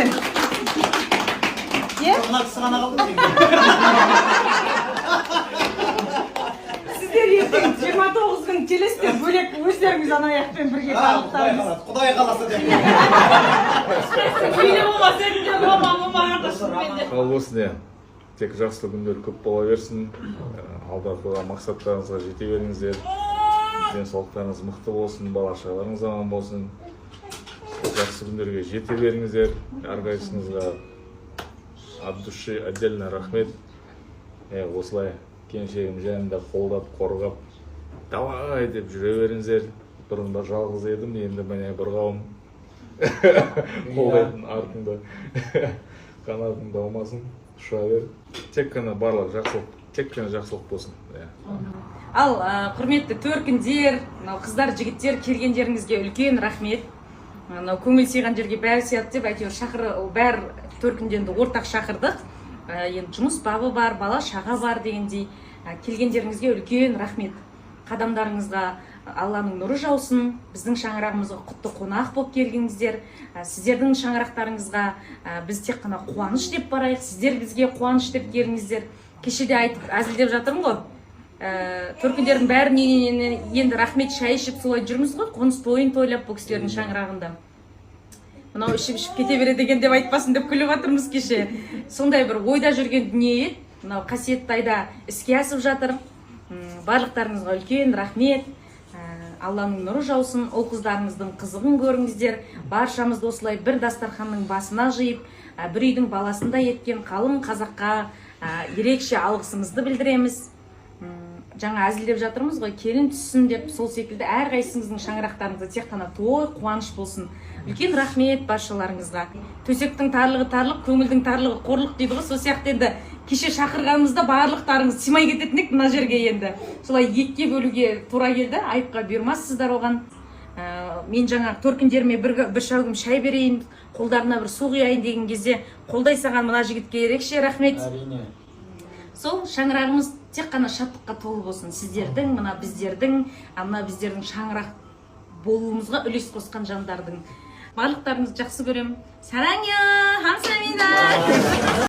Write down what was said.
Шынымен, иә. Мына кісі ғана қалды ғой. Сіздер ертең 29 күн келесіздер бөлек өздеріңіз, ана аяқпен бірге барлықтарыңыз. Құдай қаласа деп. Мейлі болмаса енді мама болмағанда шынымен де. Ал болсын, иә, тек жақсы күндер көп бола берсін. Алда қойған мақсаттарыңызға жете беріңіздер, денсаулықтарыңыз мықты болсын, бала шағаларыңыз аман болсын, жақсы күндерге жете беріңіздер. Әрқайсыңызға от души отдельно рахмет. Иә, осылай келіншегім жанында қолдап, қорғап, давай деп жүре беріңіздер. Бұрында жалғыз едім, енді міне, бір қауым қолдайтын артыңда. Қанатың талмасын, ұша бер. Тек қана барлық жақсылық, тек қана жақсылық болсын, иә. Ал құрметті төркіндер, мынау қыздар, жігіттер, келгендеріңізге үлкен рахмет. Мынау көңіл сыйған жерге бәрі сияды деп, әйтеуір шақыр, бәр төркіндерді ортақ шақырдық. Енді жұмыс бабы бар, бала шаға бар дегендей. Келгендеріңізге үлкен рахмет. Қадамдарыңызға Алланың нұры жаусын. Біздің шаңырағымызға құтты қонақ болып келдіңіздер. Сіздердің шаңырақтарыңызға біз тек қана қуаныш деп барайық, сіздер бізге қуаныш деп келіңіздер. Кеше де айтып, әзілдеп жатырмын ғой, төркіндердің бәріне енді рахмет, шай ішіп солай жүрміз ғой, қоныс тойын тойлап бұл кісілердің шаңырағында. Мынау ішіп ішіп кете береді екен деп айтпасын деп күліп жатырмыз кеше. Сондай бір ойда жүрген дүние еді, мынау қасиетті айда іске асып жатыр. Барлықтарыңызға үлкен рахмет. Алланың нұры жаусын, ұл қыздарыңыздың қызығын көріңіздер. Баршамызды осылай бір дастарханның басына жиып, бір үйдің баласындай еткен қалың қазаққа ерекше алғысымызды білдіреміз. Жаңа әзілдеп жатырмыз ғой, келін түссін деп, сол секілді әрқайсыңыздың шаңырақтарыңызда тек қана той, қуаныш болсын. Үлкен рахмет баршаларыңызға. Төсектің тарлығы тарлық, көңілдің тарлығы қорлық дейді ғой, сол сияқты. Енді кеше шақырғанымызда барлықтарыңыз сыймай кететін едік мына жерге, енді солай екіге бөлуге тура келді, айыпқа бұйырмассыздар оған. Мен жаңағы төркіндеріме бір шәугім шай берейін, қолдарына бір су құяйын деген кезде қолдай салған мына жігітке ерекше рахмет. Әрине. Сол шаңырағымыз тек қана шаттыққа толы болсын. Сіздердің, мына біздердің, мына біздердің шаңырақ болуымызға үлес қосқан жандардың барлықтарыңызды жақсы көремін. 사랑해요, 감사합니다.